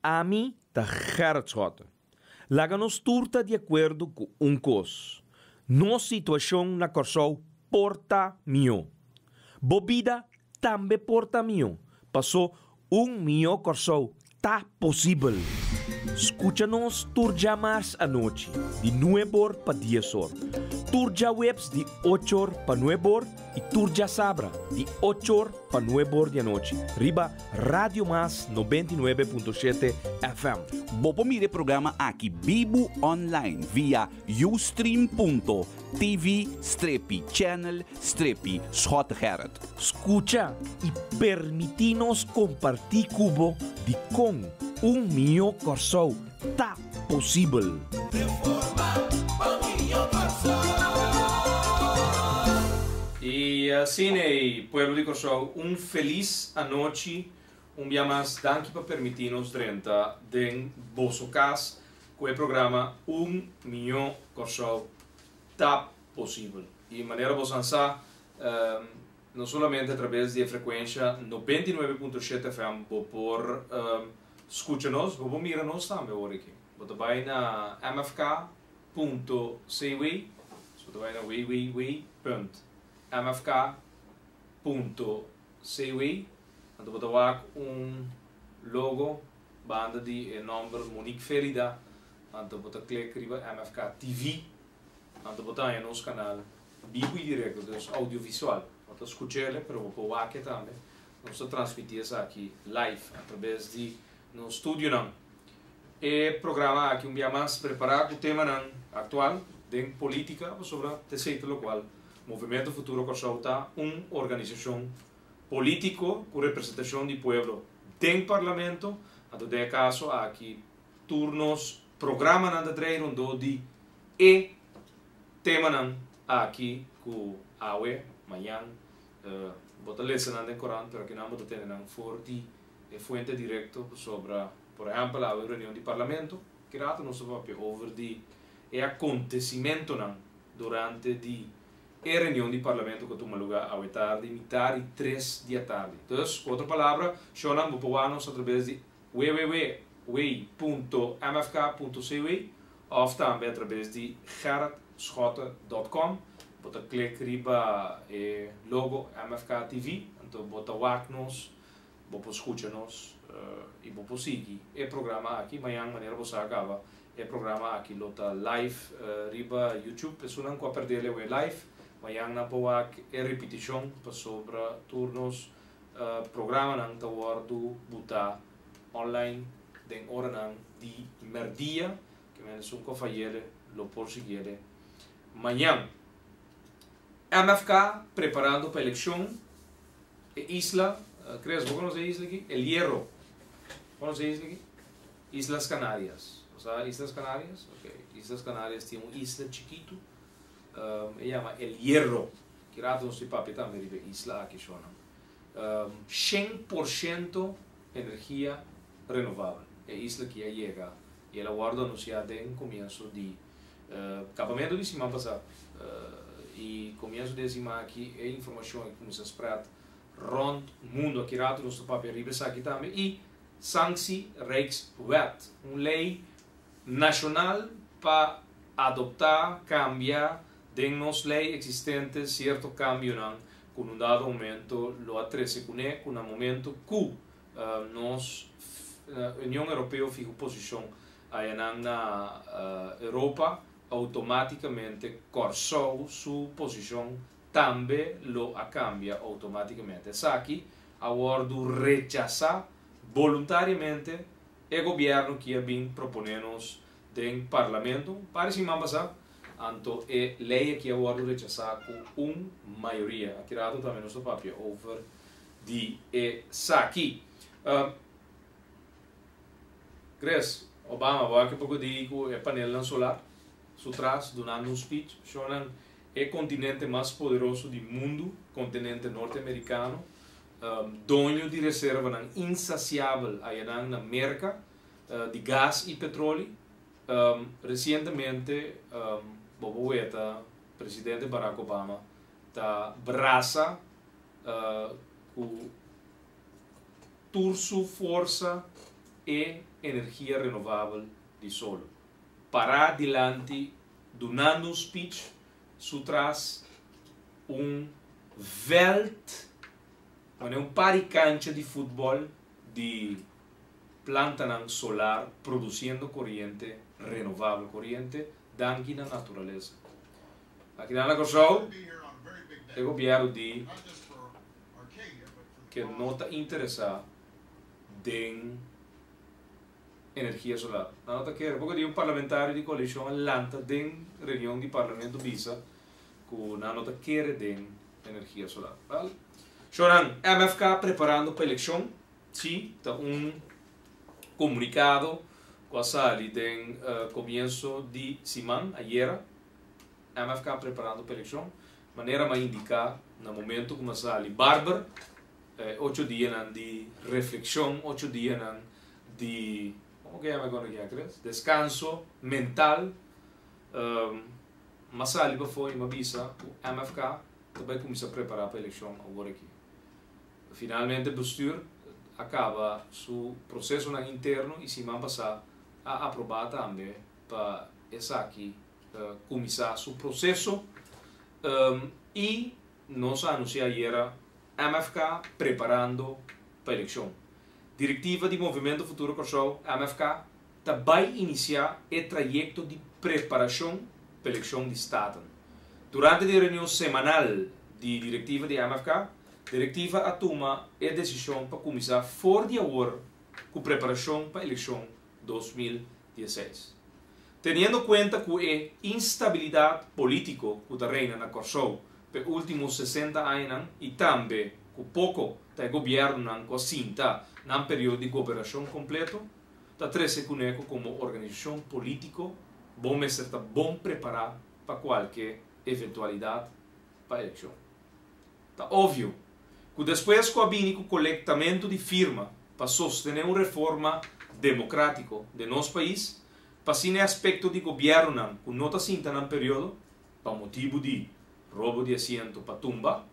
Ami ta Gerrit Schotte. Laga nos tur ta di akuerdo ku un kos, nos situashon na Kòrsou por ta mihó. Bo bida tambe por ta mihó, pasó un mihó Kòrsou ta posibel. Skucha nos tur djamars anochi di nuebor pa diesor, tur djaweps di ochor pa nuebor i tur djasabra di ochor pa nuebor di anochi riba Radio Mas 99.7 FM. Bo por mira e programa aki bibu online via ustream.tv strepi channel strepi Schottegerrit. Skucha i permití nos kompartí ku bo dikon un mihó Kòrsou ta posibel. I asina ei, pueblo di Kòrsou, un felis anochi. Un bia mas danki pa permití nos drenta den boso kas ku e programa Un Mihó Kòrsou Ta Posibel. I manera boso an sa, no solamente atrabes di e frekuensha 99.7 FM bo por skucha nos, bo por mira nos tambe awor aki. Bo ta bai na mfk.cw, so bo ta bai na www.mfk.cw, anto bo ta wak un logo banda di e nòmber Monique Felida, anto bo ta klik riba MFK TV, anto bo ta haña nos kanal bibu i direkto, dus audiovisual. Bo ta skuch'el, pero bo por wak e tambe. Nos ta transmití esaki live atrabes di nos studionan. E programa aki un bia mas prepará ku temanan aktual den polítika pasobra ta esei ta lokual Movementu Futuro Kòrsou ta, un organisashon polítiko ku representashon di pueblo den parlamento. Anto den e kaso aki tur nos programanan ta drei rondó di e temanan aki ku awe, mañan, bo ta lesa nan den korant pero akinan bo ta tene nan for di e fuente direkto pasobra por ehèmpel awe reunion di parlamento ki rato nos ta papia over di e akontesimentonan durante di e reunion di parlamento ku a tuma lugá awe tardi mitar di tres di atardi. Dus ku otro palabra shownan bo por wak nos atrabes di www.mfk.cw òf tambe atrabes di gerritschotte.com. Bo ta klik riba e logo MFK TV, anto bo ta wak nos, bo por skucha nos i bo por sigui e programa aki. Mañan manera bo sa kaba e programa aki lo ta live riba YouTube. Esunnan ku a perdé lewe live, mañan nan por wak e ripitishon pasobra tur nos programanan ta wòrdu butá online den oranan di mèrdia, ke men esun ku a fayele lo por siguiele mañan. MFK preparando pa elekshon e isla, Chris bo konosé e isla aki? El Hierro, bo konosé e isla aki? Islas Canarias, bo sa Islas Canarias? Ok, Islas Canarias tin un isla chikitu, e yama El Hierro, ki rato nos tin papia tambe riba e isla aki shonnan. 100% energia renovabel, e isla aki a yega i el a wòrdu anunsiá den komienso di Kapamentu di siman pasá i komienso di e siman aki e informashon a kuminsá spread rònt mundu. Aki ratu nos ta papia riba esaki tambe i Sanctie Rijkswet, un lei nashonal pa adoptá, kambia den nos lei eksistente sierto kambionan ku na un dado momento lo a trese kuné ku na momento ku nos Union Europeo fiha un posishon Ayanan na Europa outomátikamente Kòrsou su posishon tambe lo a kambia outomátikamente. Esaki a wòrdu rechasá boluntariamente e gobièrnu ki a bin proponé nos den parlamento un par di siman pasá, anto e lei aki a wòrdu rechasá ku un mayoria. Aki rato tambe nos ta papia over di esaki. Chris, Obama bo aki poko di ku e panelnan solar su tras dunando un speech shownan e kontinente mas poderoso di mundu, kontinente norte amerikano, doño di reservanan insasiabel ayanan na Merka di gas i petroli. Resientemente bo por weta presidente Barack Obama ta brasa ku tur su forsa. e energia renovabel di solo. Pará dilanti dunando un speech, su tras un veld, manera un par di cancha di futbol di plantanan solar produciendo coriente renovabel, coriente danki na naturalesa. Aki nan na Kòrsou e gobièrnu di ke no ta interesá den energia solar. Nan no ta kere. Poko dia un parlamentario di koalishon a lanta den reunion di parlamento bisa ku nan no ta kere den energia solar. Wèl, shownan, MFK preparando pa elekshon. Sí, ta un komunikado ku a sali den komienso di siman, ayera. MFK preparando pa elekshon. Manera m'a indiká na momento ku m'a sali Barber, e ocho dianan di reflekshon, ocho dianan di, komo ke yama e kòne kia Chris? Deskanso mental. M'a sali pafó i m'a bisa ku MFK ta bai kuminsá prepará pa elekshon awor aki. Finalmente bestuur a kaba su prosesonan interno i siman pasá a aprobá tambe pa esaki kuminsá su proseso i nos a anunsiá ayera MFK preparando pa elekshon. Direktiva di Movimento Futuro Kòrsou, MFK, ta bai inisiá e trayekto di preparashon pa elekshon di Staten. Durante di e reunion semanal di direktiva di MFK, direktiva a tuma e desishon pa kuminsá for di awor ku preparashon pa elekshon 2016. Teniendo kuenta ku e instabilidat polítiko ku ta reina na Kòrsou pa e último 60 añanan i tambe ku poko ta e gobièrnunan ku a sinta nan periodo di goberashon kompleto, ta trese kuné ku komo organisashon polítiko bo mester ta bon prepará pa kualke eventualidat pa elekshon. Ta obvio ku despues ku a bini ku kolektamentu di firma pa sostené un reforma demokrátiko den nos pais, pa asina e aspekto di gobièrnunan ku no ta sinta nan periodo pa motibu di robo di asiento pa tumba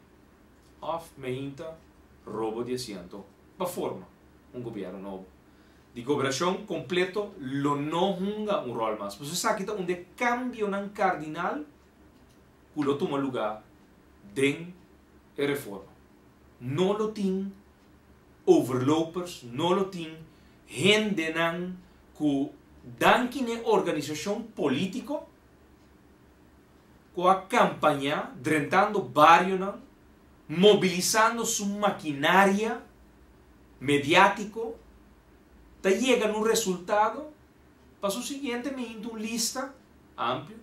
òf meinta robo di asiento pa forma un gobièrnu nobo di goberashon kompleto lo no hunga un ròl mas. Pasobra esaki ta un di e kambionan kardinal ku lo tuma lugá den e reforma. No lo tin overlopers, no lo tin hendenan ku danki n'e organisashon polítiko ku a kampañá drentando barionan, mobilisando su makinaria mediátiko, ta yega na un resultado pa su siguiente miinta un lista amplio.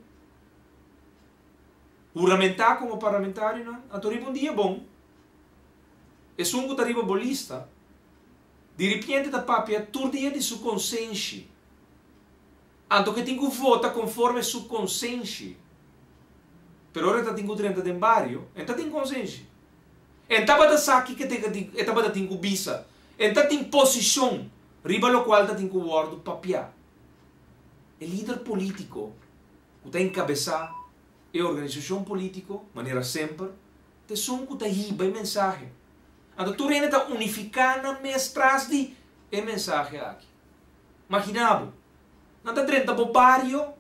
Huramentá komo parlamentarionan, anto riba un dia bon, esun ku ta riba bo lista, diripiente ta papia tur dia di su konsenshi, anto ke tin ku vota konforme su konsenshi. Pero ora e ta tin ku drenta den bario, e ta tin konsenshi. E tabata sa kiko e tabata tin ku bisa. E ta tin posishon riba lokual ta tin ku wòrdu papiá. E lider polítiko ku ta enkabesá e organisashon polítiko, manera semper, ta esun ku ta hiba e mensahe. Anto tur hende ta unifiká nan mes tras di e mensahe aki. Maginá bo, nan ta drenta bo bario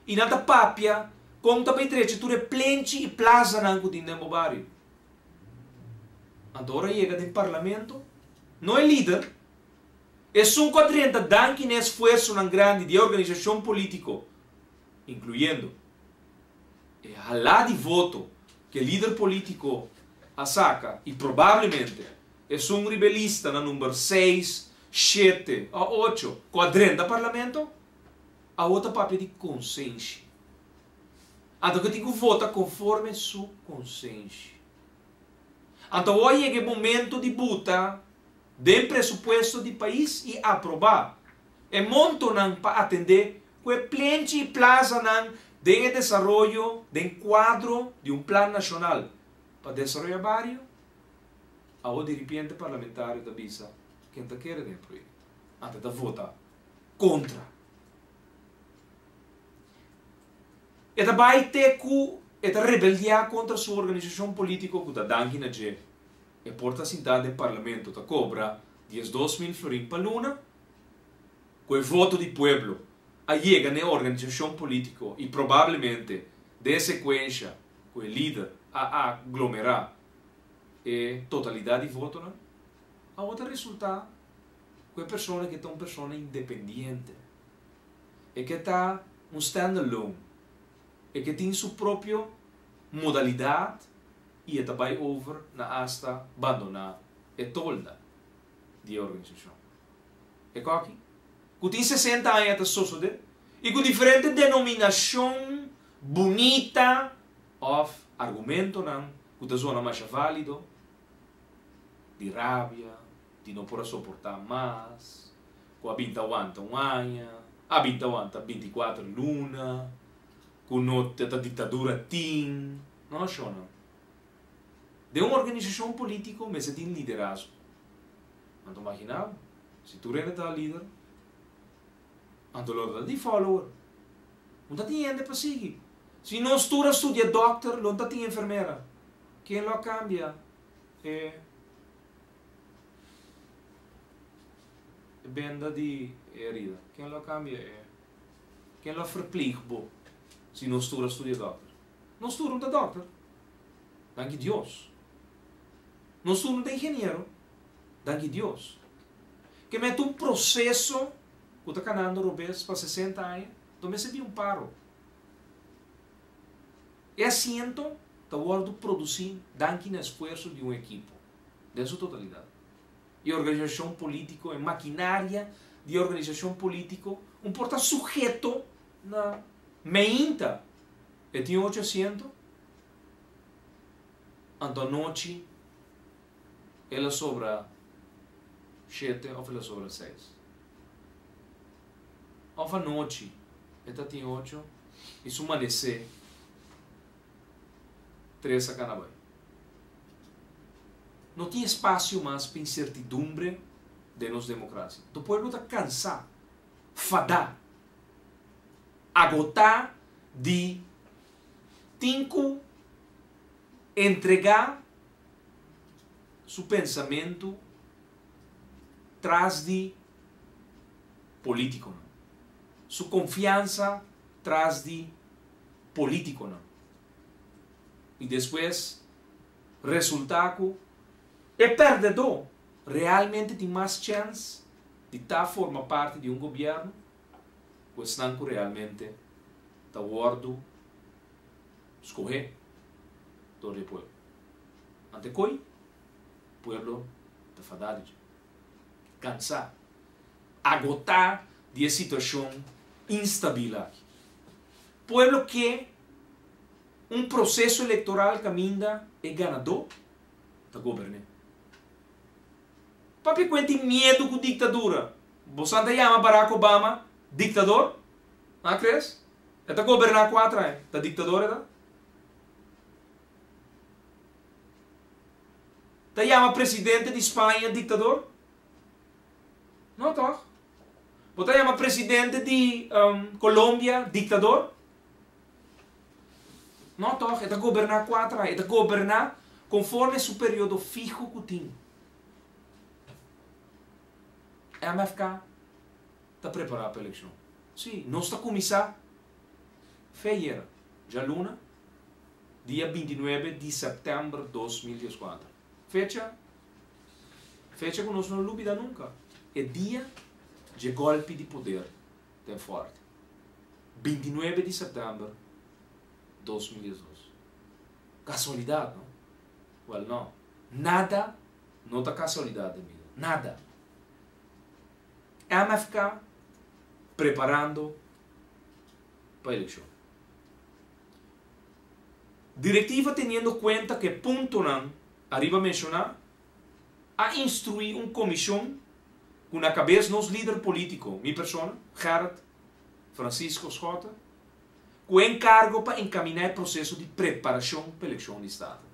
i nan ta papia kon ta bai drecha tur e plenchi i plazanan ku tin den bo bario. Anto ora yega den parlamento, no e lider, esun ku a drenta danki na e esfuersonan grandi di e organisashon polítiko, inkluyendo e halá di voto ku e lider polítiko a saka i probablemente esun riba e lista na number seis, shete o ocho ku a drenta parlamento, awo ta papia di konsenshi. Anto ku tin ku vota konforme su konsenshi. Anto awo a yega e momento di buta den presupuesto di pais i aprobá e montonan pa atendé ku e plenchi i plazanan den e desaroyo den kuadro di un plan nashonal pa desaroyá bario, awo diripiente parlamentario ta bisa ken ta kere den e proyekto, anto ta vota kontra. E ta bai te ku e ta rebeldiá kontra su organisashon polítiko ku ta danki na dje. E por ta sintá den parlamento ta kobra 12.000 florin pa luna. Ku e voto di pueblo a yega na e organisashon polítiko i probablemente den e sekuensha ku e lider a aglomerá e totalidat di votonan, awor ta resultá ku e persona ke ta un persona independiente, e ke ta un stand-alone, e ke tin su propio modalidat i e ta bai over na asta bandoná e tolda di e organisashon. E koki, ku tin 60 aña ta sosodé i ku diferente denominashon bunita òf argumentonan ku ta zona masha válido, di rabia, di no por a soportá mas, ku a bin ta wanta un aña, a bin ta wanta 24 luna, ku no ta diktadura tin. No, shonnan. Den un organisashon polítiko mester tin liderazgo. Anto maginá bo, si tur hende ta lider, anto lo ta di follower. No ta tin hende pa sigui. Si nos tur a studia dòkter, lo no ta tin enfermera. Ken lo a kambia e benda di e herida? Ken lo a kambia e Ken lo a verpleeg bo si nos tur a studia dòkter? Nos tur no ta dòkter. Danki Dios. Nos tur no ta ingeniero. Danki Dios. Ke mete un proseso ku ta kanando robes pa 60 aña, lo mester bin un paro. E asiento ta wòrdu produsí danki na esfuerso di un ekipo den su totalidat. E organisashon polítiko, e makinaria di e organisashon polítiko un por ta suheto na meinta. E tin ocho asiento, anto anochi el a sobra shete òf el a sobra seis. Òf anochi e ta tin ocho i su manesé tres a kana bai. No tin espasio mas pa insertidumbre den nos demokrasia. To pueblo ta kansá, fadá, agotá di tin ku entregá su pensamentu tras di polítikonan, su konfiansa tras di polítikonan i despues resultá ku e pèrdèdó realmente tin mas chèns di ta forma parti di un gobièrnu ku esnan ku realmente ta wòrdu skohé dor di e pueblo. Ante koi pueblo ta fadá di dje, kansá, agotá di e situashon instabil aki. Pueblo ke un proseso elektoral kaminda e ganadó ta goberné. Papia ku e tin miedu ku diktadura. Bosan ta yama Barack Obama diktador? Ha Chris? E ta goberná kuater aña. Ta diktador e ta? Ta yama presidente di Spaña diktador? No tòg? Bo ta yama presidente di Colombia diktador? No tòg? E ta goberná kuater aña. E ta goberná konforme su periodo fiho ku tin. MFK ta prepará pa elekshon. Sí, nos ta kuminsá feyera, djaluna, dia 29 di sèptèmber 2014. Fecha, fecha ku nos no lubida nunka, e dia dje gòlpi di poder den Fòrti, 29 di sèptèmber 2012. Kasualidat, no? Wèl, no. Nada no ta kasualidat den bida. Nada. MFK preparando pa elekshon. Direktiva teniendo kuenta ku e puntonan ariba menshoná, a instruí un komishon ku na kabes nos lider polítiko, mi persona, Gerrit Francisco Schotte, ku e enkargo pa enkaminá e proseso di preparashon pa elekshon di Staten.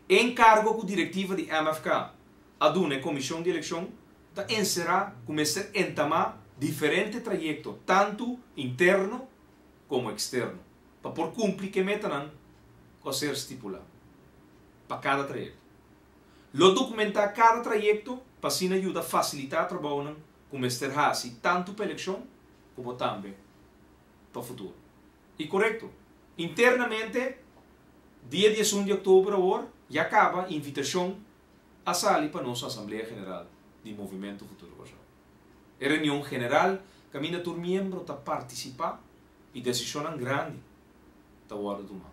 E enkargo ku direktiva di MFK a duna e komishon di elekshon ta enserá ku mester entamá diferente trayekto tantu interno komo eksterno pa por kumpli ku e metanan ku a ser stipulá pa kada trayekto. Lo dokumentá kada trayekto pa asina yuda fasilitá trabounan. ku mester hasi tantu pa elekshon komo tambe pa futuro. I korekto, internamente dia 11 di òktober awor ya kaba invitashon a sali pa nos Asamblea General di Movimentu Futuro Kòrsou. E reunion general kaminda tur miembro ta partisipá i desishonnan grandi ta wòrdu tumá.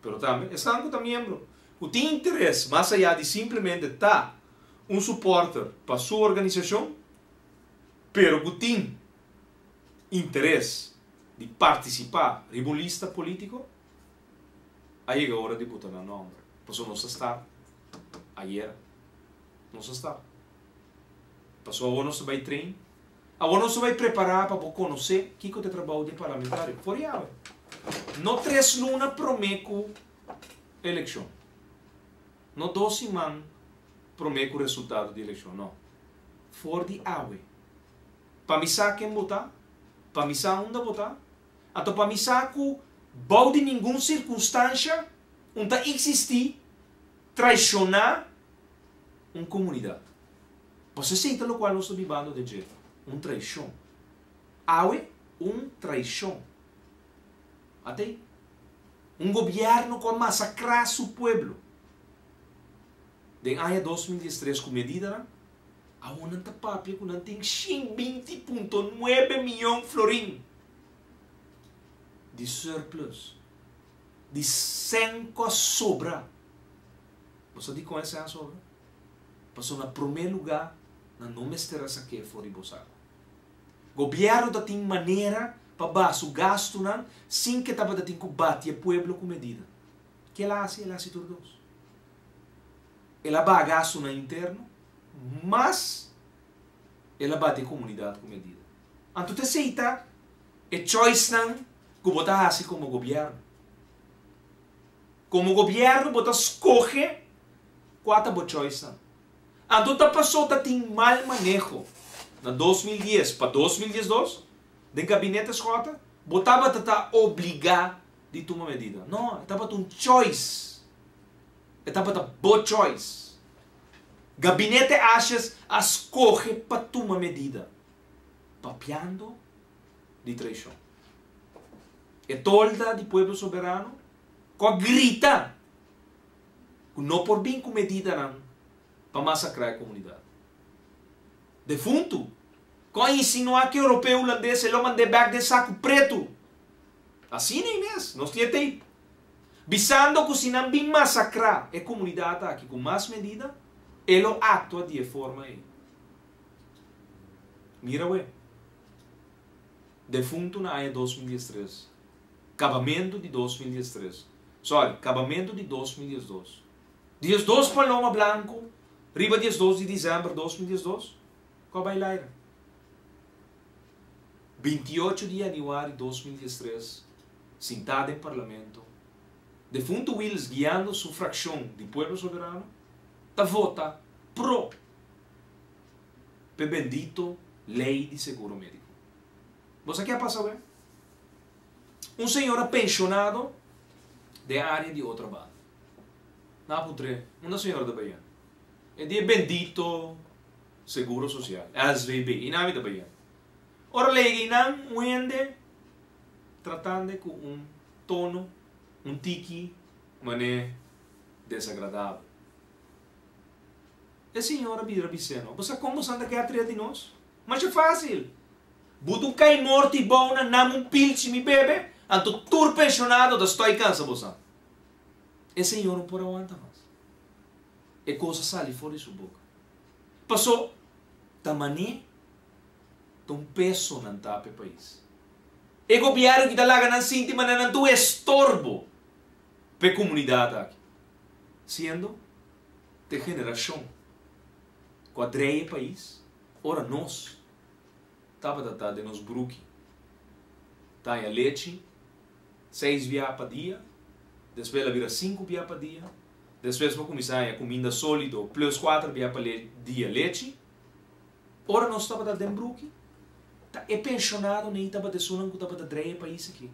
Pero tambe esnan ku ta miembro ku tin interes mas ayá di simplemente ta un supòrter pa su organisashon, pero ku tin interes di partisipá riba un lista polítiko, a yega ora di buta nan nòmber. Pasobra nos a start ayera. Nos a start. Pasobra awor nos ta bai train. Awor nos ta bai prepará pa bo konosé kiko ta e trabou di e parlamentario. For di awe. No tres luna promé ku elekshon. No dos siman promé ku resultado di elekshon. No. For di awe. Pa mi sa ken bo ta, pa mi sa unda bo ta, anto pa mi sa ku bou di ningun sirkunstansha un ta eksistí traishoná un komunidat. Pasobra esei ta lokual nos ta bibando den dje, un traishon. Awe, un traishon. Atei, un gobièrnu ku a masakrá su pueblo den aña 2013 ku medidanan, awor nan ta papia ku nan tin 120.9 mion florin di surplus, di sèn ku a sobra. Bo sa dikon e sèn a sobra? Pasobra na promé lugá nan no mester a sak'é for di bo saku. Gobièrnu ta tin manera pa baha su gastunan sin ke tabata tin ku bati e pueblo ku medida. Ke el a hasi? El a hasi tur dos. El a baha gastunan interno mas el a bati e komunidat ku medida. Anto ta esei ta e choicenan ku bo ta hasi komo gobièrnu. Komo gobièrnu bo ta skohe kua ta bo choicenan. Anto ta pasó ta tin mal maneho na 2010 pa 2012 den gabinete Schotte? Bo tabata ta obligá di tuma medida? No, e tabata un choice. E tabata bo choice. Gabinete Asjes a skohe pa tuma medida, papiando di traishon. E tolda di Pueblo Soberano ku a grita ku no por bin ku medidanan pa masakrá e komunidat. Defuntu ku a insinuá ku e europeo hulandes e lo mand'é bèk den saku pretu. Asina ei mes, nos tin e tape. Bisando ku si nan bin masakrá e komunidat aki ku mas medida, e lo aktua di e forma ei. Mira weh. Defuntu na aña 2013. Kabamentu di 2013. Sorry, kabamentu di 2012. 12 paloma blanku riba 12 di desèmber 2012 ku a bai laira. 28 di yanüari 2013, sintá den Parlamento, defuntu Wiels guiando su frakshon di Pueblo Soberano ta vota pro p'e bendito lei di seguro médiko. Bo sa ke a pasa awe? Un señora penshonado den área di Otrobanda. Nan a puntr'é, Unda señora ta bayendo? E di e bendito Seguro Sosial, SVB, i nan mi ta bayendo. Ora lei einan un hende tratando ku un tono un tiki manera desagradabel. E señora bira bis'é, No, bo sa kon bo santa ke atria di nos? Masha fásil! Buta un kai morto i bou na nam un pilchi mi bebe, anto tur penshonado ta stoi kansa bo sa. E señor no por a wanta mas. E kos a sali for di su boka. Paso, ta mané ta un peso nan ta pa e pais. E gobièrnu ki ta laga nan sinti manera nan ta un estorbo pa e komunidat aki. Siendo ta e generashon ku a drei e pais ora nos tabata ta den nos bruki ta haña lechi seis bia pa dia, despues el a bira sinku bia pa dia, despues bo kuminsá haña kuminda sólido plus kuater bia pa dia lechi. Ora nos tabata den bruki, ta e penshonado nei tabata esunnan ku tabata drei e pais aki.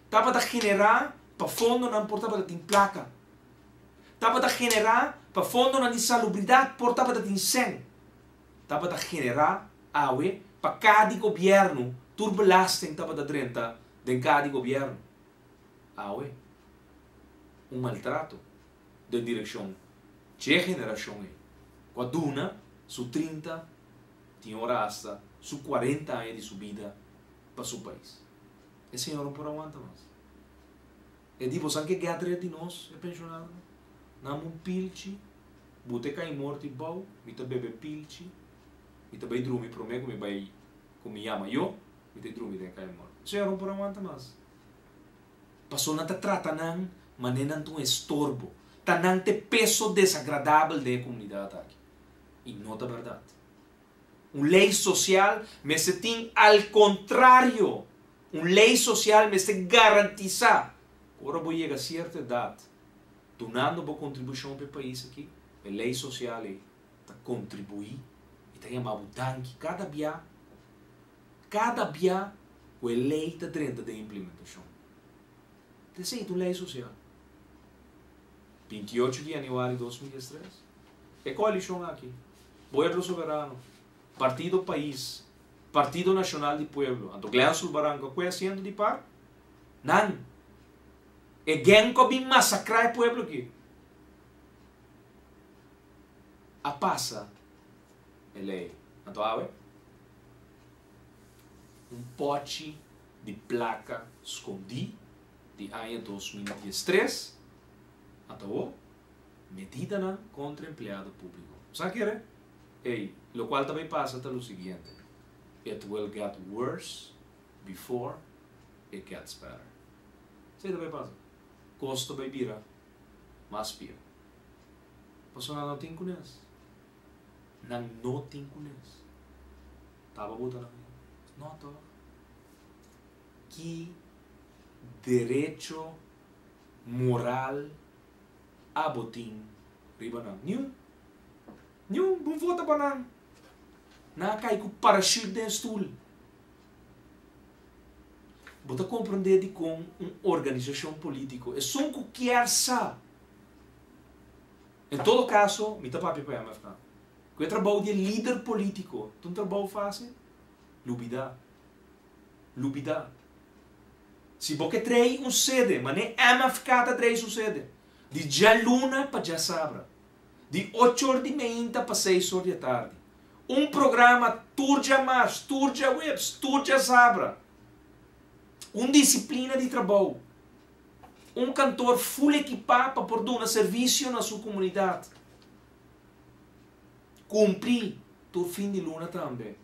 Tabata generá pa fondonan por tabata tin plaka. Tabata generá pa fondonan di salubridat por tabata tin sèn. Tabata generá. Awe, pa kaha di gobièrnu, tur belasting tabata drenta den kaha di gobièrnu. Awe, un maltrato den direkshon dje generashon ei, ku a duna su 30, tin ora asta su 40 aña di su bida pa su pais. E señor no por a wanta mas. E di, Bosan ke get red di nos, e penshonadonan? Nan un pilchi, buta e kai morti bou, mi ta bebe pilchi, mi ta bai drumi promé ku mi bai ku mi yama yo, mi ta drumi den e kai morti. E señor no por a wanta mas. Pasobra nan ta trata nan manera nan ta un estorbo, ta nan ta e peso desagradabel den e komunidat aki. I no ta bèrdat. Un lei sosial mester tin al kontrario, un lei sosial mester garantisá ku ora bo yega sierto edat, dunando bo kontribushon pa e pais aki, e lei sosial ei ta kontribuí i ta yama bo danki kada bia, kada bia ku e lei ta drenta den implementashon. Ta esei ta un lei sosial. 28 di yanüari 2013, e koalishon aki, Pueblo Soberano, Partido Pais, Partido Nashonal di Pueblo, anto Glenn Sulbaran ku a kue asiento di par, nan, e geng ku a bin masakrá e pueblo aki, a pasa e lei. Anto awe, un pòchi di plaka skondí di aña 2013, anto awor, medidanan kontra empleado públiko. Bo sa kere? Ey, lokual ta bai pasa ta lo siguiente, It will get worse before it gets better. Esei ta bai pasa. Kos ta bai bira mas pió. Pasobra nan no tin kunes. Nan no tin kunes. Taba buta nan ei? No tòg. Ki derecho moral abo tin riba nan? Niun. Niun. Bon vota pa nan. Nan a kai ku parachute den stul. Bo ta komprendé dikon un organisashon polítiko, esun ku kier sa, en todo kaso mi ta papia pa MFK, ku e trabou di e lider polítiko ta un trabou fásil? Lubidá. Lubidá. Si bo ke trei un sede, manera MFK ta trei su sede, di djaluna pa djasabra, di ocho or di meinta pa seis or di atardi, un programa tur djamars, tur djaweps, tur djasabra, un disiplina di trabou, un kantor ful ekipá pa por duna servisio na su komunidat, kumpli tur fin di luna tambe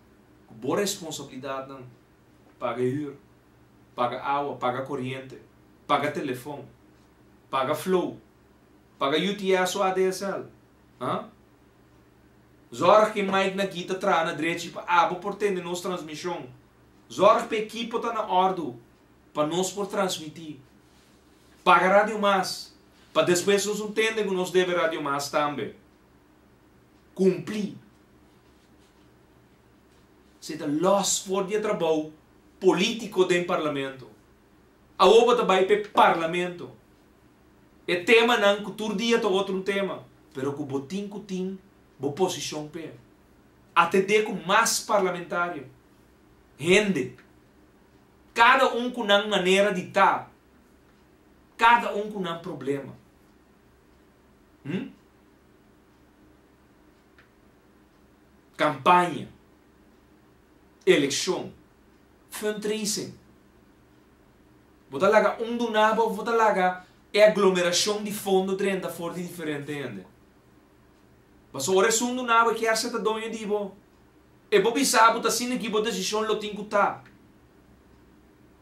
ku bo responsabilidatnan, paga hür, paga awa, paga koriente, paga telefon, paga flow, paga UTS o ADSL, ha? Zorg ku e mic na gita traha na drechi pa abo por tende nos transmishon. Zorg pa e ekipo ta na òrdu pa nos por transmití. Paga Radio Mas pa despues nos un tende ku nos debe Radio Mas tambe. Kumpli. Esei ta lòs for di e trabou polítiko den parlamento. Awor bo ta bai pa e parlamento. E temanan ku tur dia ta otro un tema, pero ku bo tin ku tin bo posishon p'e. Atendé ku mas parlamentario, hende, kada un ku nan manera di ta, kada un ku nan problema. Hm? Kampaña, elekshon, fundraising. Bo ta laga un duna bo of bo ta laga e aglomerashon di fondo drenta for di diferente hende? Pasobra ora esun duna bo e kier ser ta doño di bo. E bo bisa bo ta asina ki bo desishon lo tin ku ta.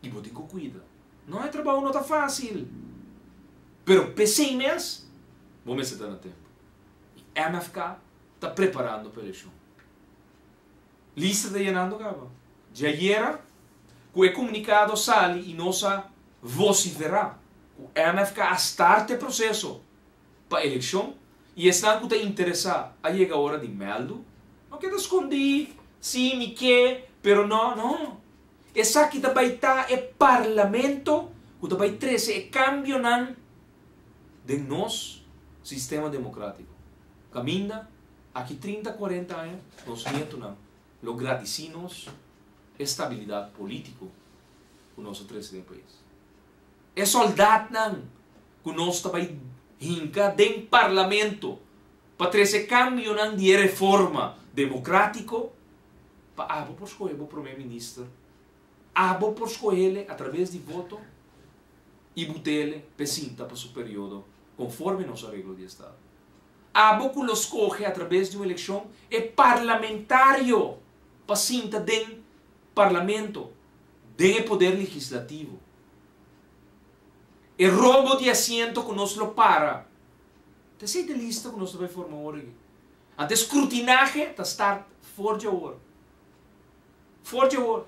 I bo tin ku kuida. No, e trabou no ta fásil. Pero p'esei mes bo mester ta na tempu. I MFK ta preparando pa elekshon. Lista ta yenando kaba. Djayera ku e komunikado sali i nos a vosiferá ku MFK a start e proseso pa elekshon i esnan ku ta interesá a yega ora di mèldu. No keda skondí, sí mi ke, pero no, no. Esaki ta bai ta e parlamento ku ta bai trese e kambionan den nos sistema demokratiko. Kaminda aki 30, 40 aña nos nietunan. Lo gradisí nos e stabilidat polítiko ku nos a trese den pais. E sòldatnan ku nos ta bai hinka den parlamento pa trese kambionan di e reforma demokratiko pa abo por skohe bo prome minister, abo por skohele atraves di voto i butele p'e sinta pa su periodo konforme nos areglo di estado. Abo ku lo skohe atraves di un elekshon e parlamentario pa sinta den parlamento, den e poder legislativo. E robo di asiento ku nos lo para ta esei ta e lista ku nos ta bai forma awor aki. Anto e skrutinahe ta start for dje awor. For dje awor.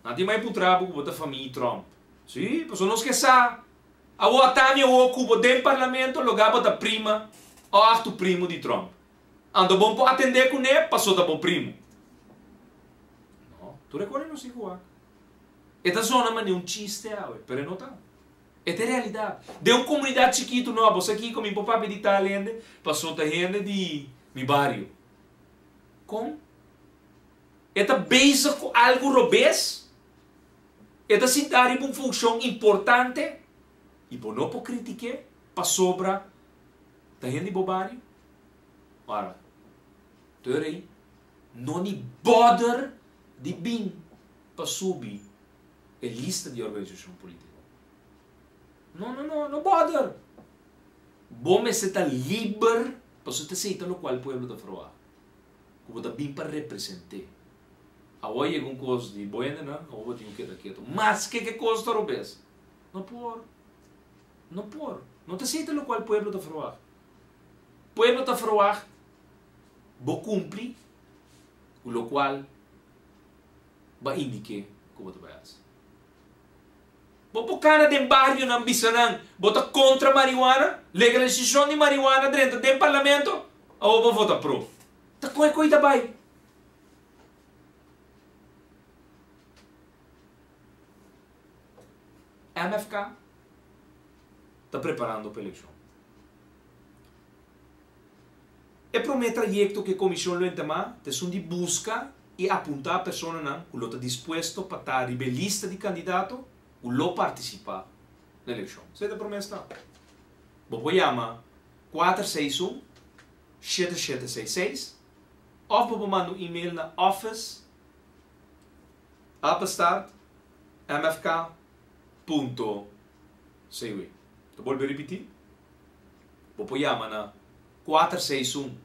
Nan tin mai puntra bo ku bo ta famia Trump. Sí, pasobra nos ke sa. Awor atami awor ku bo den parlamento loga bo ta prima o aftu primo di Trump. Anto bon por atendé kuné paso ta bo primo. No, tur e kos no si ku wak. E ta zona manera un chiste awe, pero e no ta. E ta e realidat. Den un komunidat chikitu no, abo sa kiko mi por papia di tal hende paso ta hende di mi bario. Kon? E ta bezig ku algu robes? E ta sinta riba un funshon importante i bo no por kritik'é pasobra ta hende di bo bario? Ora, tur ei no ni bòder di bin pa subi e lista di organisashon polítiko. No, no, no, no bòder! Bo mester ta liber pasobra ta esei ta lokual pueblo ta ferwagt, ku bo ta bin pa represent'é. Awor yega un kos di bo hendenan, awor bo tin ku keda ketu. Maske ke kos ta robes, no por, no por. No ta esei ta lokual pueblo ta ferwagt. Pueblo ta ferwagt bo kumpli ku lokual bo a indik'é ku bo ta bai hasi. Bo por kana den barionan bisa nan bo ta kontra marihuana, legalisashon di marihuana drenta den parlamento, awor bo vota pro. Ta kon e koi ta bai? MFK ta preparando pa elekshon. E promé trayekto ku e komishon lo entamá ta esun di buska i apuntá personanan ku lo ta dispuesto pa ta riba e lista di kandidato ku lo partisipá na elekshon. Esei ta e promé stap. Bo por yama 461 7766 òf bo por manda un email na office apenstaart mfk punto cw. Ta bolbe ripití. Bo por yama na 461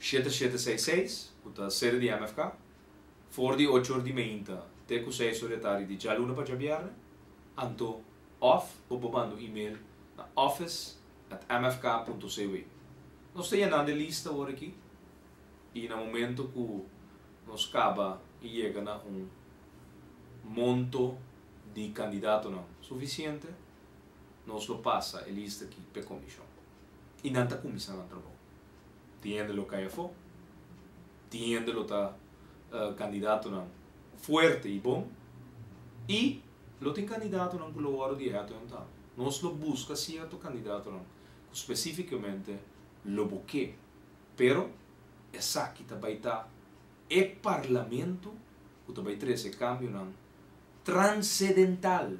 7766, ku ta sede di MFK, for di ocho or di meinta te ku seis or di atardi di djaluna pa djabièrnè. Anto òf bo por manda un email na office at mfk punto cw. Nos ta yenando e lista awor aki i na momento ku nos kaba i yega na un monto di kandidatonan sufisiente, nos lo pasa e lista aki p'e komishon. I nan ta kuminsá nan trabou. Tin hende lo kai afó, tin hende lo ta kandidatonan fuerte i bon, i lo tin kandidatonan ku lo wòrdu di hèt un tambe. Nos lo buska sierto kandidatonan ku spesífikamente lo bo ke, pero esaki ta bai ta e parlamento ku ta bai trese kambionan transedental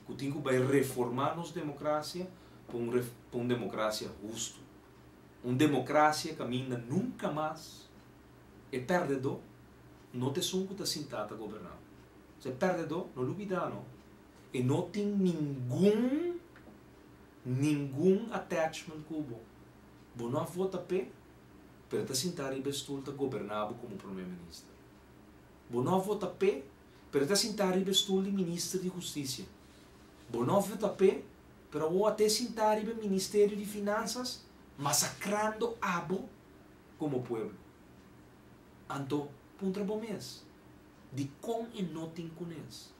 ku tin ku bai reformá nos demokrasia pa un pa un demokrasia hustu. Un demokrasia kaminda nunka mas e pèrdedó no ta esun ku ta sintá ta goberná. E pèrdedó, no lubidá no, e no tin ningun ningun attachment ku bo. Bo no a vota p'e, pero e ta sintá riba e stul ta goberná bo komo promé minister. Bo no a vota p'e, pero e ta sintá riba e stul di minister di hustisia. Bo no a vota p'e, pero awor a te sintá riba e ministerio di finansas, masakrando abo komo pueblo. Anto, puntra bo mes, dikon e no tin kunes?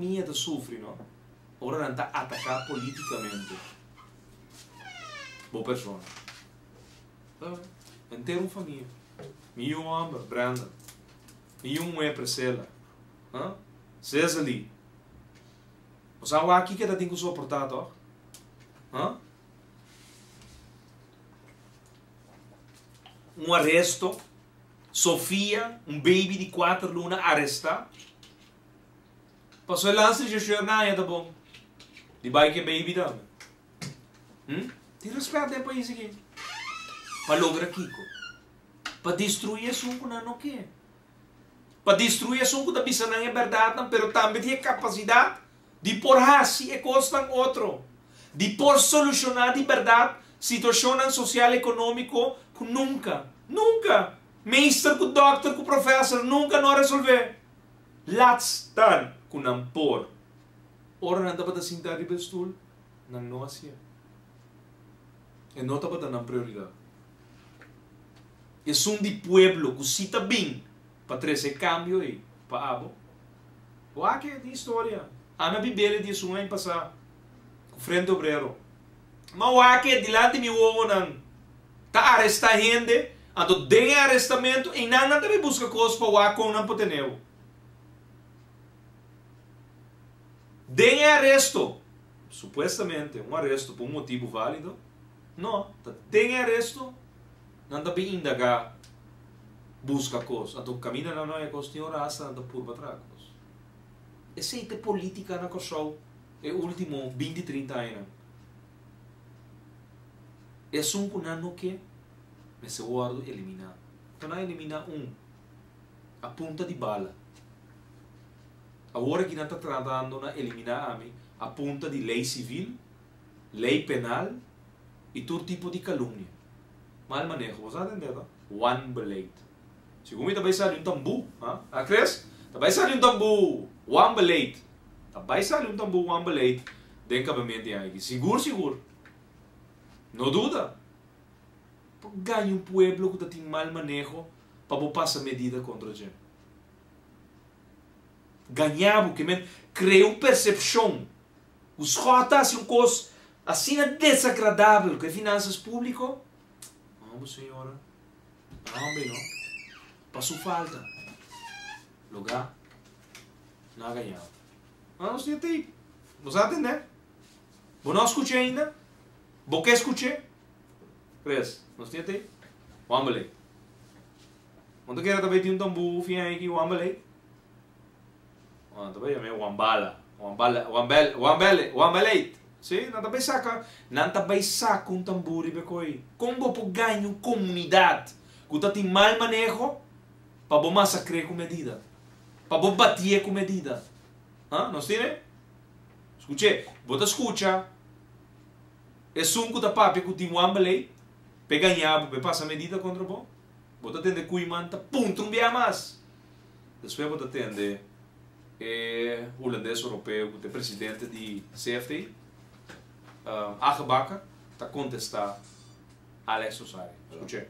famia ta sufri no ora nan ta ataká politikamente bo persona. Henter un famia. Mi yu hòmber, Brandon. Mi yu muhé, Priscilla. Huh? Cecily. Bo sa wak kiko e ta tin ku soportá tòg? Huh? Un aresto. Sofia, un baby di kuater luna arestá. Paso e lansa di chauffeur na aña ta bon. Di bai ku e baby tambe. Hm? Tin respet den e pais aki. Pa logra kiko? Pa destruí esun ku nan no ke. Pa destruí esun ku ta bisa nan e bèrdatnan pero tambe tin e kapasidat di por hasi e kosnan otro. Di por solushoná di bèrdat situashonnan sosial ekonómiko ku nunka, nunka, meester ku dòkter ku profèser nunka no a resolvé. Laat staan ku nan por. Ora nan tabata sintá riba e stul, nan no hasié. E no tabata nan prioridat. Esun di pueblo ku si ta bin pa trese e kambio ei pa abo. Wak e tin historia. Ami a bibel e di esun aña pasá ku Frente Obrero. Ma wak e dilanti mi wowonan ta arestá hende, anto den e arestamentu einan nan ta bin buska kos pa wak kon nan por tene bo. Den e aresto, supuestamente un aresto pa un motibu válido, no, ta den e aresto nan ta bin indagá, buska kos. Anto kaminda nan no haña kos, tin ora asta nan ta purba traha kos. Esei ta e polítika na Kòrsou e último binti, trinta añanan. Esun ku nan no ke mester wòrdu eliminá. Anto nan a eliminá un a punta di bala. Awor aki nan ta tratando na eliminá ami a punta di lei sivil, lei penal i tur tipo di kalumnia. Mal maneho, bo sa tende to? Wanbeleid. Segun mi ta bai sali un tambú, ha? Ha Chris? Ta bai sali un tambú! Wanbeleid. Ta bai sali un tambú wanbeleid den kabamenti aki. Sigur sigur. No duda. Por gaña un pueblo ku ta tin mal maneho pa bo pasa medida kontra dje. Gaña bo, ke men krea un persepshon ku Schot ta hasi un kos asina desagradabel ku e finansas públiko. Hombre señora, hombre no, pa su falta lugá no a gaña bo. No, nos tin e tape. Bo sa tende? Bo no a skuch'é ainda? Bo ke skuch'é? Chris, nos tin e tape? Wambeley. Bo ta kere ta bai tin un tambú fin aña aki Wambeley? Nan ta bai yam'é Wambala, Wambala, Wambel, Wambele, Wambeleit. Sí, nan ta bai saka, nan ta bai saka un tambú riba e koi. Kon bo por gaña un komunidat ku ta tin mal maneho pa bo masakr'é ku medida? Pa bo batié ku medida? Ha? Nos tin e? Skuch'é, bo ta skucha esun ku ta papia ku tin Wambeleit p'e gaña bo, p'e pasa medida kontra bo? Bo ta tende Koeiman ta puntra un bia mas. Despues bo ta tende e hulandes oropeo ku ta e presidente di CFT, Age Bakker, ta kontestá Alex Rosario. Skuch'é.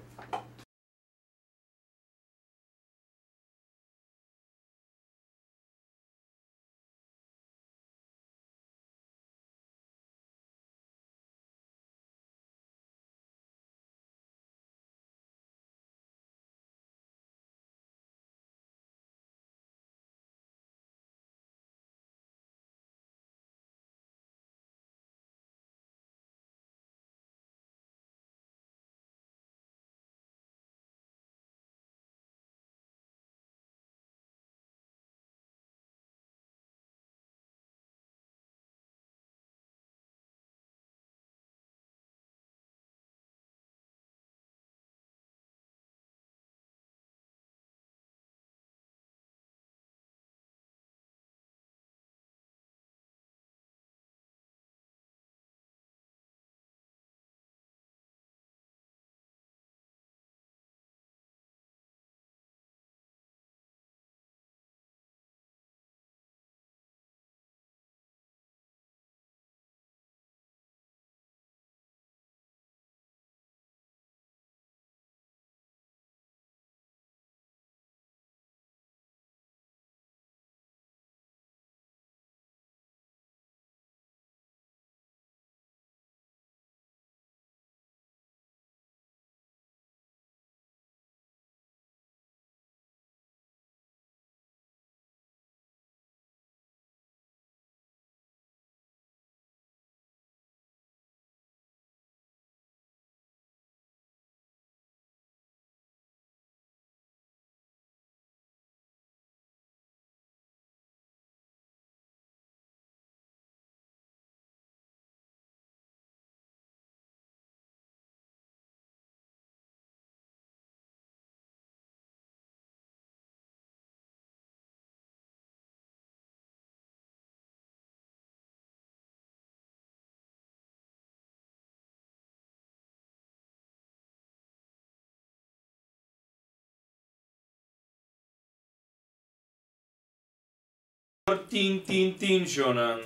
10 10 10, Jonan.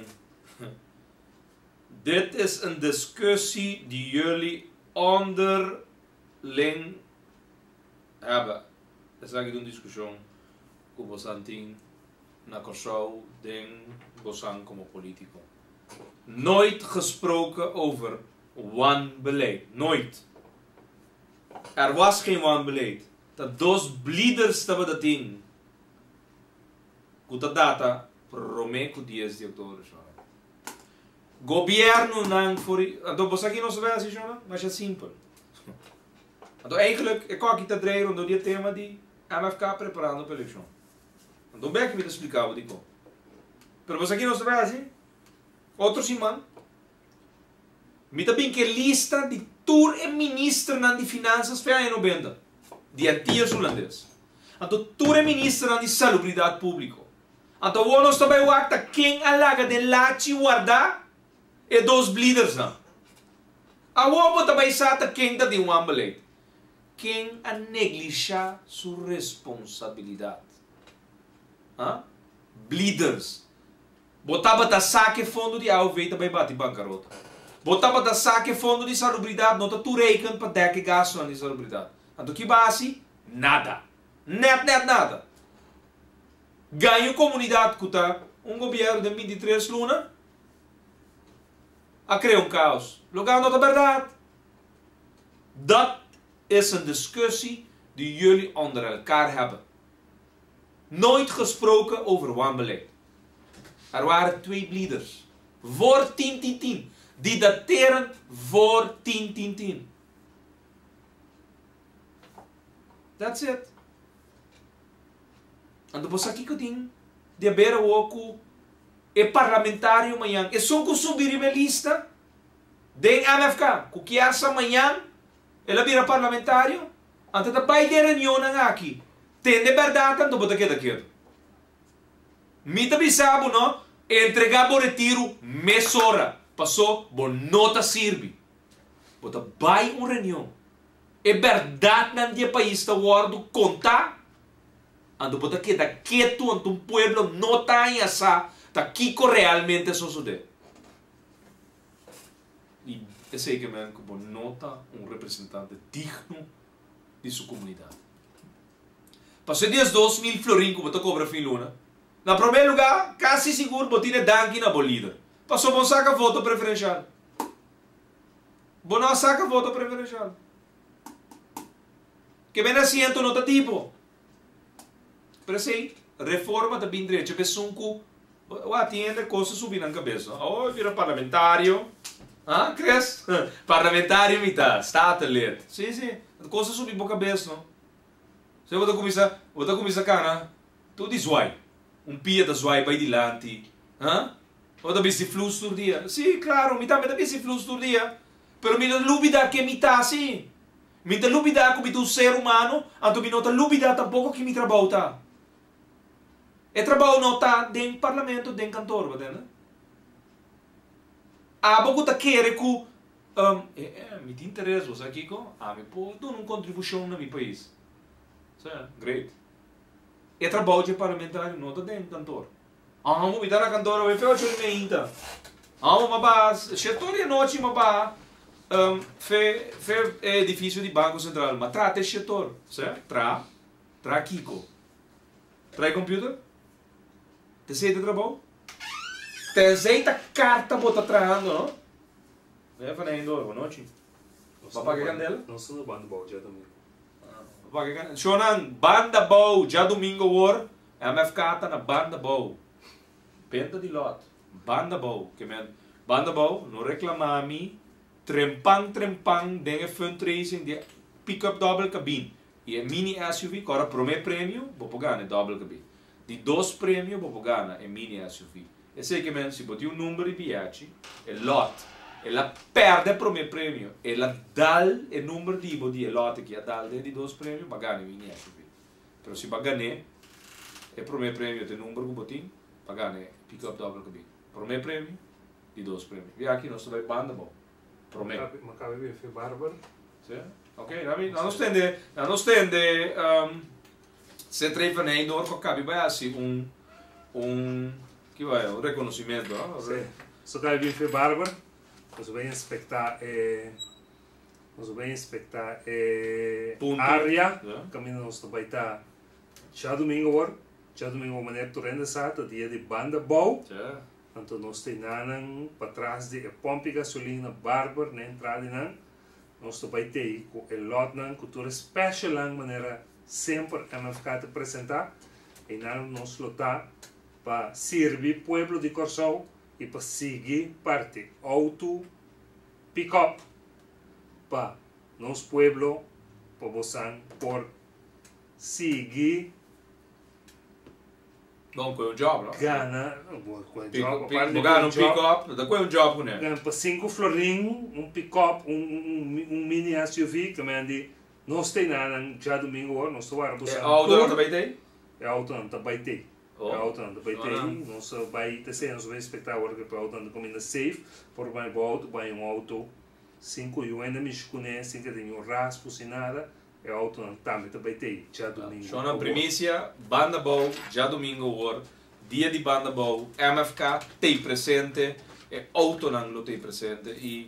Dit is een discussie die jullie onderling hebben. Esaki ta un diskushon ku boso tin na Kòrsou den boso komo polítiko. Nooit gesproken over wanbeleid. Nooit. Er was geen wanbeleid. Ta dos leaders tabatin. Ku ta data promé ku 10 di òktober. Gobièrnunan for. Anto, bo aki no sa asina, ma ta simpel. Anto, eigenlijk, ik kan aki ta drei rondom e tema di MFK preparando pa elekshon. Anto, bèk mi ta splika di kon. Pero bo aki no sa asina. Otro siman. Mi tambe ke lista di tur e ministernan di Finansa for di 90. Di Antias Hulandes. Anto, tur e ministernan di Salubridat Públiko. Anto, nos tambe wak ta ken a laga den lachi warda e dos leadersnan. Awor bo tambe sa ta ken ta den wanbeleid. Ken a neglishá su responsabilidat. Huh? Leaders. Bo tabata sa ku fondo di AOV tambe bati bankarota. Bo tabata sa ku fondo di salubridat no ta toereikend pa dek gastu di salubridat. Anto ki b'a hasi? Nada. Net net nada. Gaña komunidat ku ta un gobièrnu di 23 luna a kria un kaos. Loke no ta berdat. Dat is een discussie die jullie onder elkaar hebben. Nooit gesproken over wanbeleid. Er waren twee leaders. Voor 10 10 10. Die dateren voor 10 10 10. That's it. Anto bo aki ku tin di haber ku e parlamentario mañan. Esun ku subi riba lista den MFK. Ku ke mañan el a bira parlamentario. Anto ta bai den reunion aki. Tende berdat anto bo ta keda ketu. Mi ta bisa bo no, entregá bo retiro mesora. Pasó bo no ta sirbi. Bo ta bai un reunion. E berdatnan di pais ta wòrdu kontá. Anto bo ta keda ketu anto un pueblo no ta sa ta kiko realmente a sosodé. I esei ke men ku no ta un representante digno di su komunidat. Pasó 12.000 florin ku bo ta kobra fin luna. Na promé lugá, kasi sigur bo tin danki na bo lider. Pasó bo no saka voto preferensial. Bo no saka voto preferensial. Ke men asiento no ta tipo. Pero si, reforma ta bin drecha, esun ku wa tin kos subi na kabes. Oh, bira parlamentario. Ah, Chris? Parlamentario mi ta, statenlid. Si. Kos subi bo kabes, no? Si bo ta kuminsá kana, tur di zwai. Un pia ta zwai bai dilanti. Ah? Bo ta bisti flus tur dia. Si, klaro, mi tambe ta bisti flus tur dia. Pero mi no ta lubidá ken mi ta si. Mi ta lubidá ku mi ta un ser humano, anto mi no ta lubidá tampoko ku mi trabou ta. E trabou no ta den parlamento, den kantor, bo ta Abo ku ta kere ku mi tin interes, bo kiko, ami por duna un kontribushon na mi pais. Si, great. E trabou di parlamentario no ta den kantor. Ah, mi ta na kantor, mi fe 8:30. Ah, m'a bai, 7'or di anochi, m'a bai, fe edifisio di Banko Sentral, m'a traha te 7'or, si? Traha, traha kiko. Traha computer? Tenzij ta trabou? Tenzij ta karta bo ta trahando, no? É, van Eindhoven, bon nochi. Bo a paga kandela? Nos ta na Banda Bou djadumingu. Paga kandela. Shonan, Banda Bou, djadumingu awor, MFK ta na Banda Bou. Benta di lot. Banda Bou. Ke men, Banda Bou, no reklamá mi, trempan trempan, den fundraising, di pick-up double cabine. I e mini SUV, awor promé premio, bo por gana double cabine. Di dos premio, bo por gana e mini SUV. Esei ke men, si bo tin un number di biyechi, e lot, el a pèrdè promé premio, el a dal e number di bo di e lot ku a dal di dos premio, bo a gana mini SUV. Pero si bo a gana e promé premio e number ku bo tin, bo a gana pick-up double cabine. Promé premio, di dos premio. I aki nos bai Banda Bou. Promé. M'a kaba di fe barber. Si? Ok, nos tende C3 van Eindhoven kabi bai hasi un un Ki bai, un reconocimiento, no? Sí. So kai bin fe Barber, nos bai inspecta e nos bai inspecta e Punto. area Ja. kaminda nos ta bai ta djadumingo awor. Djadumingo manera tur hende sa ta dia di Banda Bou. Ja. Anto nos ta enanan patras di e pompi gasolina Barber na entrada di nan. Nos ta bai tei ku e lotnan ku tur e specialnan manera semper MFK ta presenta. Einan nos lo ta pa sirbi pueblo di Kòrsou i pa sigui parti outo pick-up pa nos pueblo pa bosan por sigui Bon, koe un job, no? Gana, bo koe un job, aparte Bo di gana koe un un job, pick-up, ta koe un job kuné. Gana pa sinku florin un pick-up, un un un mini SUV, ke men di nos ta enanan djadumingu awor, nos ta wara E bosan auto nan tur. ta bai tei? E autonan ta bai tei. E Oh, autonan ta bai tei. Shona. Nos a bai te esei, nos a bai inspektá awor ke e autonan ta kuminda safe. Por bai bo auto, bai un auto sin ku yu hende mishi kuné, sin ke tin niun raspu, sin nada. E autonan tambe ta bai tei djadumingu Shona awor. Primisia, Banda Bou, djadumingu awor, dia di Banda Bou, MFK tei presente, e autonan lo tei presente i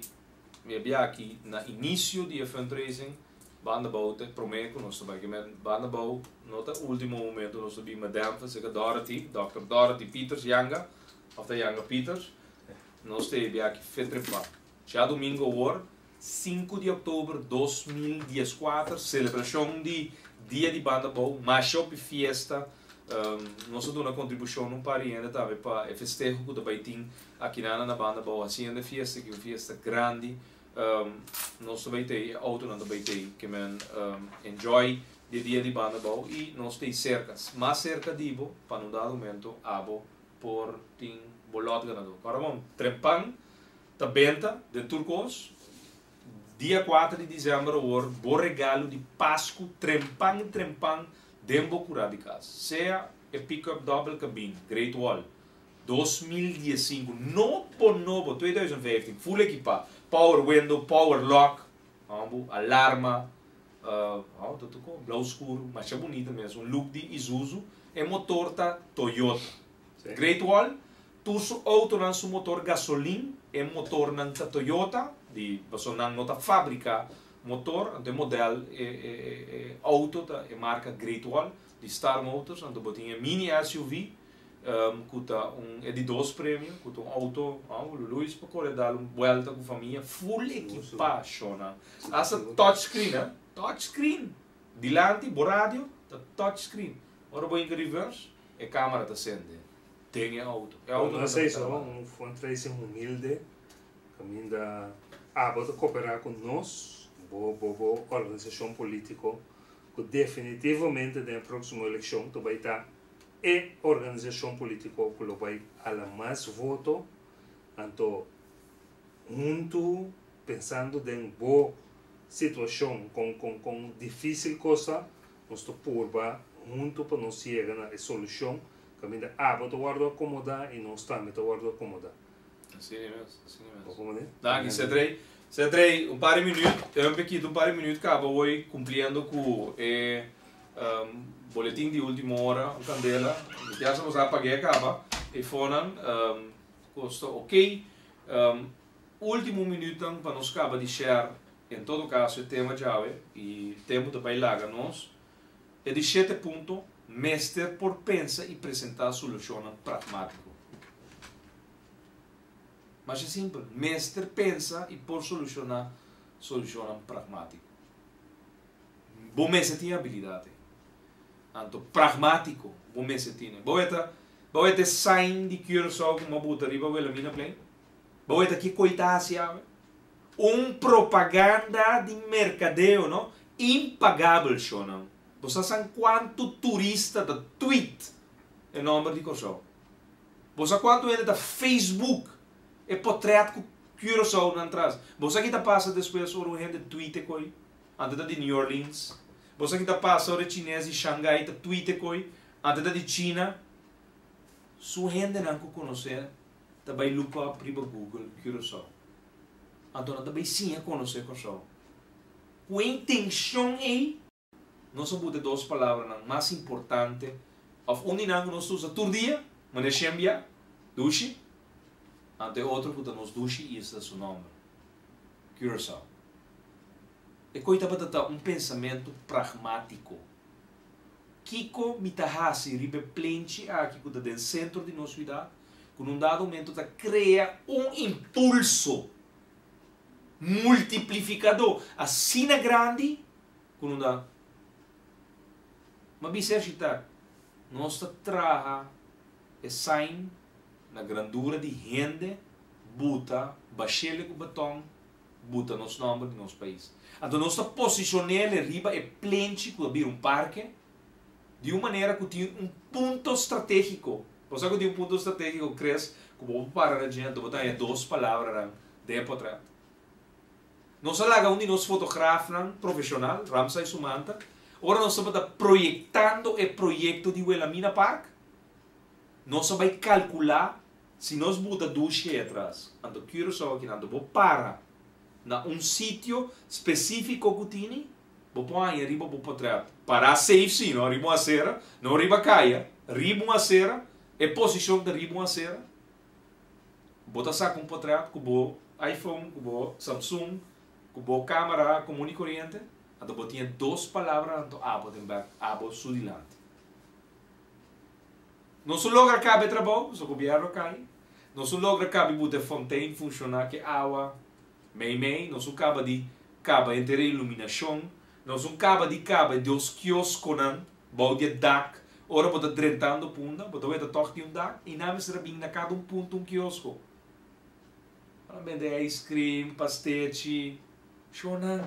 mi a bia aki na inisio di e fundraising, Banda Bou ta e prome ku nos ta bai. Kimen Banda Bou no ta ultimo momento nos ta bin Madam Fonseca Dorothy, Dòkter Dorothy Pieters Janga, of ta Janga Pieters, nos ta e bia aki fetrepá. Djadumingu awor, Sinku di òktober 2014, selebrashon di Dia di Banda Bou, masha hopi fiesta. Nos a duna kontribushon un par di hende tambe pa e festeho ku ta bai tin akinana na Banda Bou. Hasiendo e fiesta aki un fiesta grandi. Nos ta bai tei, e outonan ta bai tei. Ke men enjoy di e Dia di Banda Bou i nos tei serka. Mas serka di bo pa na un dado momento abo por tin bo lòt ganadó. Ora bon, trempan Ta benta den tur kos. Dia kuater di dizèmber awor bo regalo di Pasku trempan trempan den bo kurá di kas. Sea e pickup dobbel kabin Great Wall 2015 nobo nobo 2015 full ekipá, power window, power lock, hombo, alarma, oh ta tur kos, blou skur, masha bunita mes, un look di Isuzu, e motor ta Toyota. Great Wall, Tur su autonan su motor gasolin, e motornan ta Toyota, di pasobra nan no ta fabrica motor, anto e model e e auto ta e marca Great Wall di Star Motors, anto bo tin e mini SUV cu ta un e di dos premio, cu ta un auto Luis por core dal un buelta cu famia full equipa shownan, hasta touch screen he, touch screen, dilanti bo radio ta touch screen, ora bo hinca reverse e camera ta cende. Den e auto. E auto No no sa ta eso, traha. un fundraising humilde kaminda abo ta koperá ku nos, bo bo bo organisashon polítiko ku definitivamente den e próksimo elekshon ta bai ta e organisashon polítiko ku lo bai hala mas voto, anto huntu pensando den bo situashon kon kon kon difísil kos ta, nos ta purba huntu pa nos yega na e solushon Kaminda abo ta wòrdu akomodá i nos tambe ta wòrdu akomodá. Asina mes, asina mes. Bo komprendé? Danki, Cedrey. Cedrey, un par di minuut, un pekito, un par di minuut kaba hoy kumpliendo ku e boletin di ultimo ora, un kandela. Mi piensa nos a pag'é kaba, e fonan kos ta okey. Ultimo minuutnan pa nos kaba di share en todo kaso e tema djawe i tempu ta bai laga nos. E di shete punto, mester por pensa i presentá solushonnan pragmátiko. Masha simpel, mester pensa i por solushoná solushonnan pragmátiko. Bo mester tin e abilidat ei. Anto pragmátiko bo mester tin e. Bo weta, bo weta e sign di Curaçao ku bo a buta riba Wilhelminaplein? Bo weta ki koi ta hasi awe? Un propaganda di merkadeo no impagabel shonan. Bo sa san kuantu turista ta tweet e nomber di Kòrsou? Bo sa kuantu hende ta facebook e potrèt ku Curaçao nan tras? Bo sa ki ta pasa despues ora un hende tweet e koi? Ante ta di New Orleans. Bo sa ki ta pasa ora e chines di Shanghai ta tweet e koi? Ante ta di China. Su hendenan ku konosé ta bai look up riba Google Curaçao. Anto nan ta bai siña konosé Kòrsou. Ku e intenshon ei, nos a buta e dos palabranan mas importante òf un di nan ku nos ta usa tur dia, manera shembia. Dushi, anto e otro ku ta nos dushi isla su nòmber, Curaçao. E koi tabata ta un pensamentu pragmátiko. Kiko mi ta hasi riba e plenchi aki ku ta den sentro di nos siudat, ku na un dado momento ta krea un impulso multiplifikadó asina grandi ku no da? Ma bisa e architèkt, nos ta traha e sign na grandura di hende buta bashele ku baton buta nos nòmber di nos pais. Anto nos ta posishon'ele riba e plenchi ku a bira un parke di un manera ku tin un punto stratégiko. Bo sa ku tin un punto stratégiko, Chris, ku bo por para na dje anto bo ta haña dos palabranan den e potrèt. Nos a laga un di nos fotografnan profeshonal, Ramsay Sumanta, ora nos tabata proyektando e proyekto di Wilhelmina Park, nos a bai kalkulá si nos buta dushi ei atras, anto Curaçao akinan, anto bo para na un sitio spesífiko ku tini, bo por haña riba bo potrèt. Pará safe sí, no riba un asera, no riba kaya, riba un asera, e posishon ta riba un asera. Bo ta saka un potrèt ku bo iPhone, ku bo Samsung, ku bo kámara komun i koriente, anto bo tin e dos palabranan anto abo den bèk, abo su dilanti. Nos a logra kaba e trabou, pasobra gobièrnu a kai. Nos a logra kaba i buta e fontein funshoná ku e awa mei mei. Nos a kaba di kaba henter e iluminashon. Nos a kaba di kaba e dos kioskonan bou di e dak. Ora bo ta drentando Punda, bo ta weta tòg tin un dak i nan mester a bin na kada un punto un kiosko. Nan a bende ijskrim, pastechi, shownan.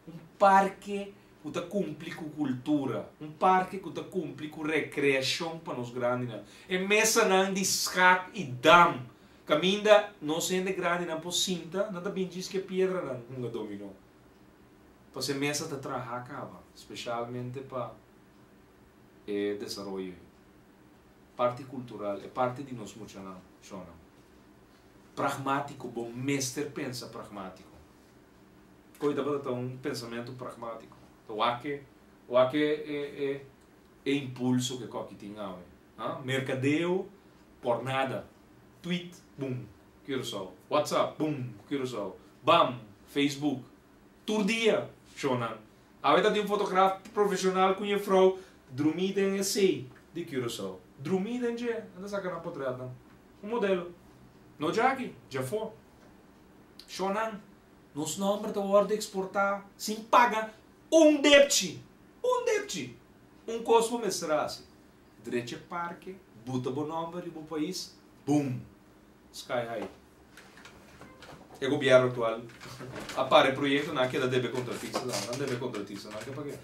Un parke ku ta kumpli ku kultura, un parke ku ta kumpli ku rekreashon pa nos grandinan. E mesanan di skak i dam, kaminda nos hende grandinan por sinta, nan ta bin djis ku e piedranan hunga dominó. Pasobra e mesa ta traha kaba, speshalmente pa e desaroyo ei. Parti kultural, e parti di nos muchanan, shonnan. Pragmátiko, bo mester pensa pragmátiko. Koe tabata ta un pensamentu pragmátiko. Ta wak e, wak e, e, e, e impulso ku e koki tin awe. Ha? Merkadeo por nada. Tweet, bum, Curaçao. WhatsApp, bum, Curaçao. Bam, Facebook. Tur dia, shownan. Awe ta tin un fotograf profeshonal ku un jefrou drumí den e sei di Curaçao. Drumí den dje, nan ta saka nan potretnan. Un modelo. No djaki, djafó. Shownan, nos nòmber ta wòrdu eksportá sin paga un depchi! Un depchi! Un kos bo mester hasi, drecha e parke, buta bo nòmber di bo pais, boom! Sky high. E gobièrnu aktual a para e proyekto, nan a keda debe kontratista, nan debe kontratista, nan ke pag'é.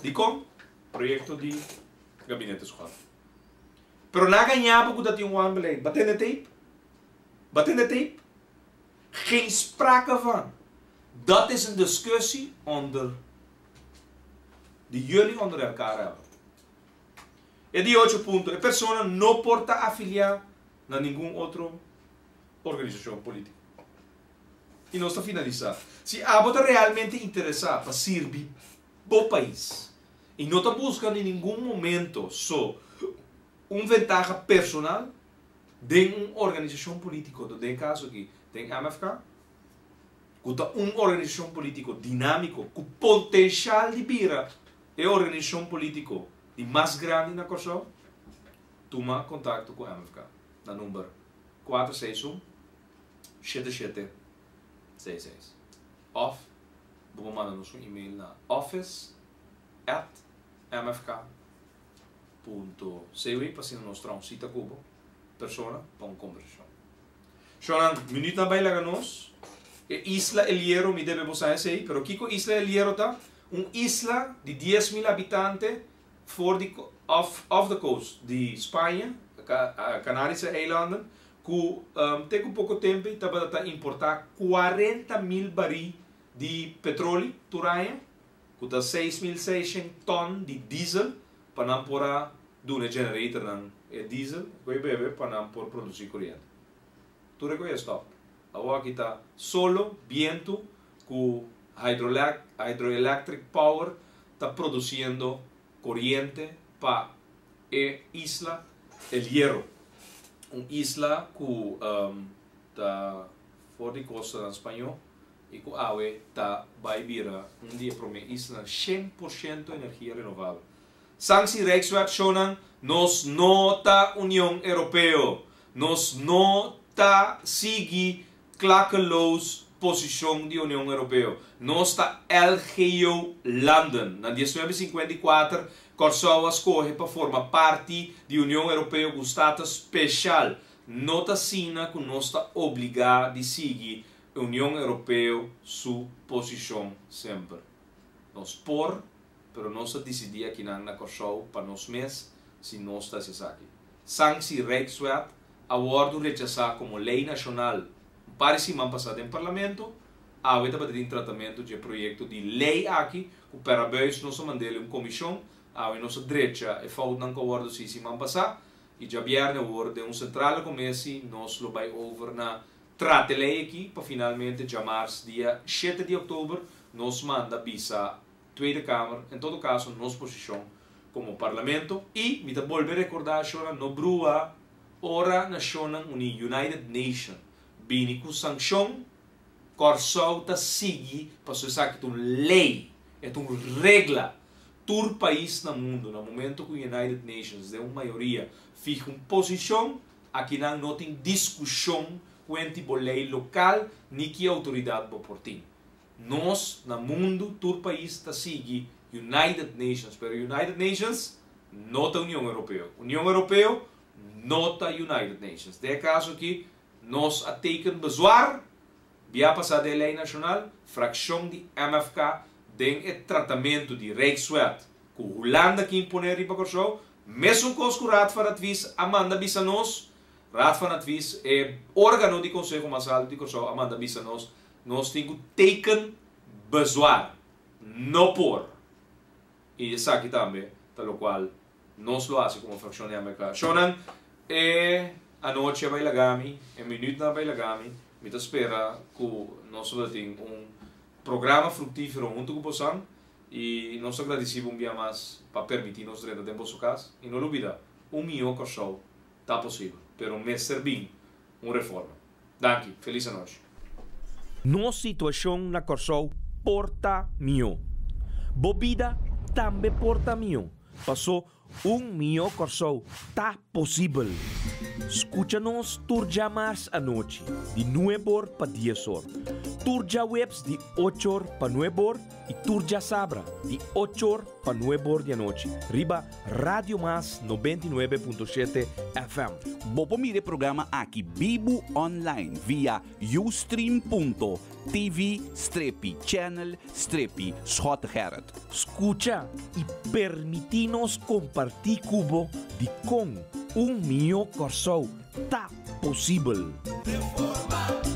Dikon? Proyekto di Gabinete Schotte. Pero nan a gaña bo ku ta tin un wanbeleid. Ba tende tape? Ba tende tape? Geen sprake van. Dat is een discussie onder die jullie onder elkaar hebben. E di ocho punto, e persona no por ta afiliá na ningun otro organisashon polítiko. I nos ta finalisá. Si abo ta realmente interesá pa sirbi bo pais i no ta buska den ningun momento so un ventaha personal den un organisashon polítiko, den e kaso aki den MFK, ku ta un organisashon polítiko dinámiko ku potenshal di bira e organisashon polítiko di mas grandi na Kòrsou, tuma kontakto ku MFK na number kuater seis un, shete shete, seis seis. Òf bo por manda nos un email na office at mfk punto cw pa asina nos traha un sita ku bo persona pa un kombersashon. Shonnan, minütnan bai laga nos. E isla El Hierro, mi debe bo sa esei, pero kiko isla El Hierro ta? Un isla di 10,000 habitante for di off off the coast di Spaña, Canarische Eilanden, ku te ku poko tempu tabata ta importá 40,000 barí di petroli tur aña, ku ta 6600 tòn di diesel pa nan por a duna e generatornan e diesel ku e bebe pa nan por produsí koriente. Tur e koe a stòp. Awor aki ta solo bientu ku hydroelectric power ta produsiendo koriente pa e isla El Hierro. Un isla ku ta for di kostanan spañó i ku awe ta bai bira un di e promé islanan 100% energia renovabel. Sanctie Rijkswet shownan, nos no ta Union Europeo. Nos no ta sigui klakkeloos posishon di Union Europeo. Nos ta LGO landen. Na 1954 Kòrsou a skohe pa forma parti di Union Europeo ku status speshal. No ta asina ku nos ta obligá di sigui Union Europeo su posishon semper. Nos por, pero nos a disidí akinan na Kòrsou pa nos mes si nos ta hasi esaki. Sanctie Rijkswet a wòrdu rechasá komo lei nashonal un par di siman pasá den Parlamento. Awe tabata tin tratamentu dje proyekto di lei aki ku per abuis nos a mand'el un komishon. Awe nos a drecha e foutnan ku a wòrdu hasi siman pasá i djabièrnè awor den un sentrale komesi nos lo bai over na trata e lei aki pa finalmente djamars dia shete di òktober nos manda bisa Tweede Kamer en todo kaso nos posishon komo Parlamento i mi ta bolbe rekordá shornan no brua ora Nashonnan Uní, United Nation, bini ku sankshon. Kòrsou ta sigui pasobra esaki ta un lei, e ta un regla. Tur pais na mundu na momento ku United Nations den un mayoria fiha un posishon, akinan no tin diskushon kuenti bo lei lokal ni ki outoridat bo por tin. Nos na mundu tur pais ta sigui United Nations, pero United Nations no ta Union Europeo. Union Europeo no ta United Nations. Den e kaso aki Nos a teken bezwaar bia pasá den e lei nashonal, frakshon di MFK den e tratamentu di Rijkswet ku Hulanda ke imponé riba Kòrsou, mesun kos ku Raad van Advies a manda bisa nos, Raad van Advies, e órgano di konseho mas altu di Kòrsou a manda bisa nos, nos tin ku teken bezwaar, no por. I esaki tambe ta lokual nos lo hasi komo frakshon di MFK. Shownan, e anochi a bai laga mi, e minütnan a bai laga mi. Mi ta spera ku nos lo tin un programa fruktífero huntu ku bosan i nos ta gradisí bo un bia mas pa permití nos drenta den boso kas. I no lubida, un mihó Kòrsou ta posibel, pero mester bin un reforma. Danki, felis anochi. Nos situashon na Kòrsou por ta mihó. Bo bida tambe por ta mihó, pasó un mihó Kòrsou ta posibel. Skucha nos tur djamars anochi di nueb'or pa dies'or, tur djaweps di och'or pa nueb'or i tur djasabra di och'or pa nueb'or di anochi riba Radio Mas 99.7 FM. Bo por mira e programa aki bibu online via ustream.tv strepi channel strepi Schottegerrit. Skucha i permití nos kompartí ku bo dikon un mihó Kòrsou ta posibel. Reforma.